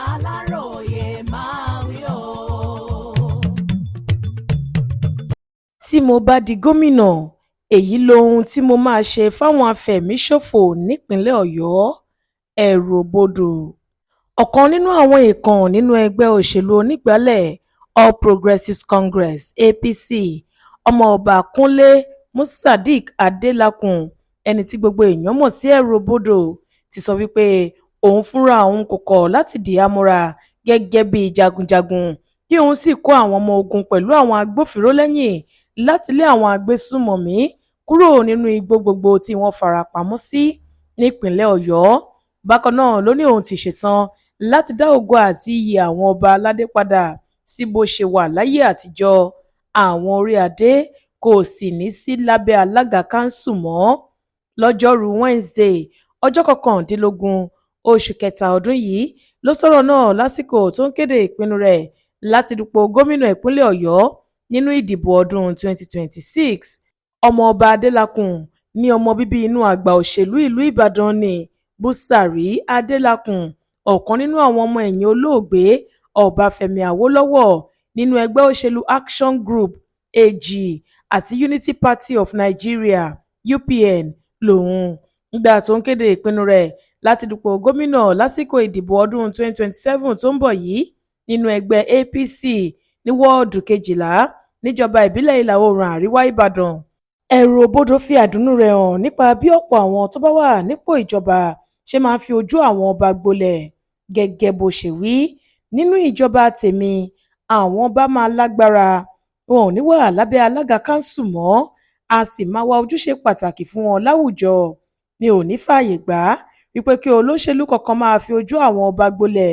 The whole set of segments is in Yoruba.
Aláròye máa wí o. Tí mo bá di gómìnà, èyí lohun tí mo máa ṣe fáwọn afẹ̀míṣòfò nípìnlẹ̀ Ọ̀yọ́ - Ẹrùbọdọ̀ Ọ̀kan nínú àwọn èèkàn nínú ẹgbẹ́ òṣèlú onígbàálẹ̀, All Progressives Congress (APC), Ọmọọba Kúnlé Musadiq Adélakùn, ẹni tí gbogbo èèyàn mọ̀ sí Ẹrùbọdọ̀, ti sọ wípé òun fúnra òun kò kọ̀ láti dìhámọ́ra gẹ́gẹ́ bíi jagunjagun kí òun sì kó àwọn ọmọ ogun pẹ̀lú àwọn agbófinró lẹ́yìn láti lé àwọn agbésùnmọ̀mí kúrò nínú igbó gbogbo tí wọ́n fara pamọ́ sí nípìnlẹ̀ Ọ̀yọ́. Bákan náà ló ní òun ti ṣetán láti dá ògo àti iyì àwọn ọba aládé padà sí bó ṣe wà láyé àtijọ́, àwọn orí adé kò sì ní í sí lábẹ́ alága kanṣu mọ́. Lọ́jọ́rùú Wíṣídẹ̀ẹ́, ọjọ́ kọkàndínlógún oṣù kẹta ọdún yìí ló sọ̀rọ̀ náà lásìkò tó ń kéde ìpinnu rẹ̀ láti dúpọ̀ gómìnà ìpínlẹ̀ Ọ̀yọ́ nínú ìdìbò ọdún 2026. Ọmọọba Adélakùn ní ọmọ bíbí inú àgbà òṣèlú ìlú Ìbàdàn ní Búsárì Adélakùn, ọ̀kan nínú àwọn ọmọ ẹ̀yìn olóògbé Ọbáfẹ́mi Awólọ́wọ̀ nínú ẹgbẹ́ òṣèlú Action Group (AG) àti Unity Party of Nigeria (UPN) lòun. Nígbà tó ń kéde ìpinnu rẹ̀ láti dúpọ̀ gómìnà lásìkò ìdìbò ọdún 2027 tó ń bọ̀ yìí nínú ẹgbẹ́ APC ní wọ́ọ̀dù kejìlá níjọba ìbílẹ̀ ìlà-oòrùn àríwá Ìbàdàn, Ẹrùbọdọ̀ fi àìdùnnú rẹ̀ hàn nípa bí ọ̀pọ̀ àwọn tó bá wà nípò ìjọba ṣe máa ń fi ojú àwọn ọba gbolẹ̀. Gẹ́gẹ́ bó ṣe wí, nínú ìjọba tẹ̀mí àwọn ọba máa lágbára, wọn ò ní í wà lábẹ́ alága kanṣu mọ́, á sì máa wá ojúṣe pàtàkì fún wọn láwùjọ. Mi ò ní í fààyè gbà wí pé kí olóṣèlú kankan máa fi ojú àwọn ọba gbolẹ̀,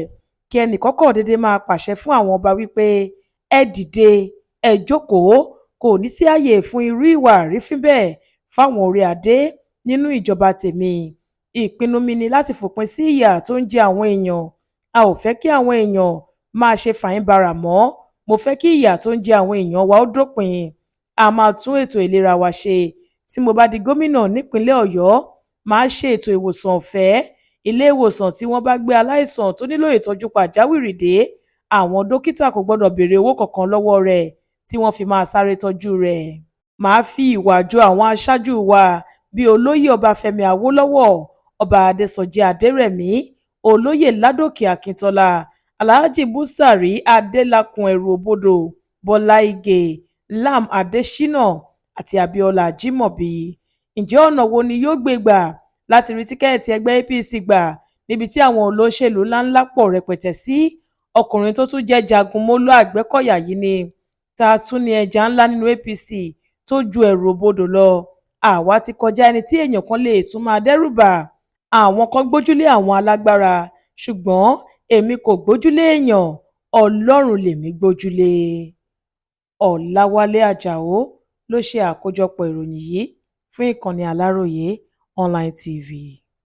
kí ẹnìkan kàn déédé máa pàṣẹ fún àwọn ọba wí pé ẹ dìde, ẹ jókòó, kò ní í sí ààyè fún irú ìwà àrífín bẹ́ẹ̀ fáwọn orí adé nínú ìjọba tèmi. Ìpinnu mi ni láti fòpin sí ìyà tó ń jẹ àwọn èèyàn. A ò fẹ́ kí àwọn èèyàn máa ṣe fàyíǹbarà mọ́. Mo fẹ́ kí ìyà tó ń jẹ àwọn èèyàn wa ó dópin. A máa tún ètò ìlera wa ṣe. Tí mo bá di gómìnà nípìnlẹ̀ Ọ̀yọ́, mà á ṣe ètò ìwòsàn ọ̀fẹ́. Iléèwòsàn tí wọ́n bá gbé aláìsàn tó nílò ìtọ́jú pàjáwìrì dé, àwọn dókítà kò gbọdọ̀ béèrè owó kankan lọ́wọ́ rẹ̀ tí wọ́n fi máa sáré tọ́jú rẹ̀. Mà á fi ìwà jọ àwọn aṣáájú wa bíi Olóyè Ọbáfẹ́mi Awólọ́wọ̀, Ọba Adésànjì Adẹrẹmí, Olóyè Ládòkè Akíntọ́lá, Alhaji Búsárì Adélakùn Ẹrùbọdọ̀, Bọ́lá Ìgè, Lam Adésínà àti Abiola Ajimobi. Ǹjẹ́ ọ̀nà wo ni yóò gbé gbà láti rí tíkẹ́ẹ̀tì ẹgbẹ́ APC gbà níbi tí àwọn olóṣèlú ńlá-ńlá pọ̀ rẹpẹtẹ sí? Ọkùnrin tó tún jẹ́ jagunmólú Àgbẹ̀kọ̀yà yìí ní ta tún ni ẹja ńlá nínú APC tó ju Ẹrùbọdọ̀ lọ? Àwa ti kọjá ẹni tí èèyàn kan lè tún máa dẹ́rùbà. Àwọn kan gbójúlé àwọn alágbára, ṣùgbọ́n èmi kò gbójúlé èèyàn, Ọlọ́run lèmi gbójúlé. Ọ̀làwálẹ̀ Ajáò ló ṣe àkójọpọ̀ ìròyìn yìí fún ìkànnì Aláròye online TV.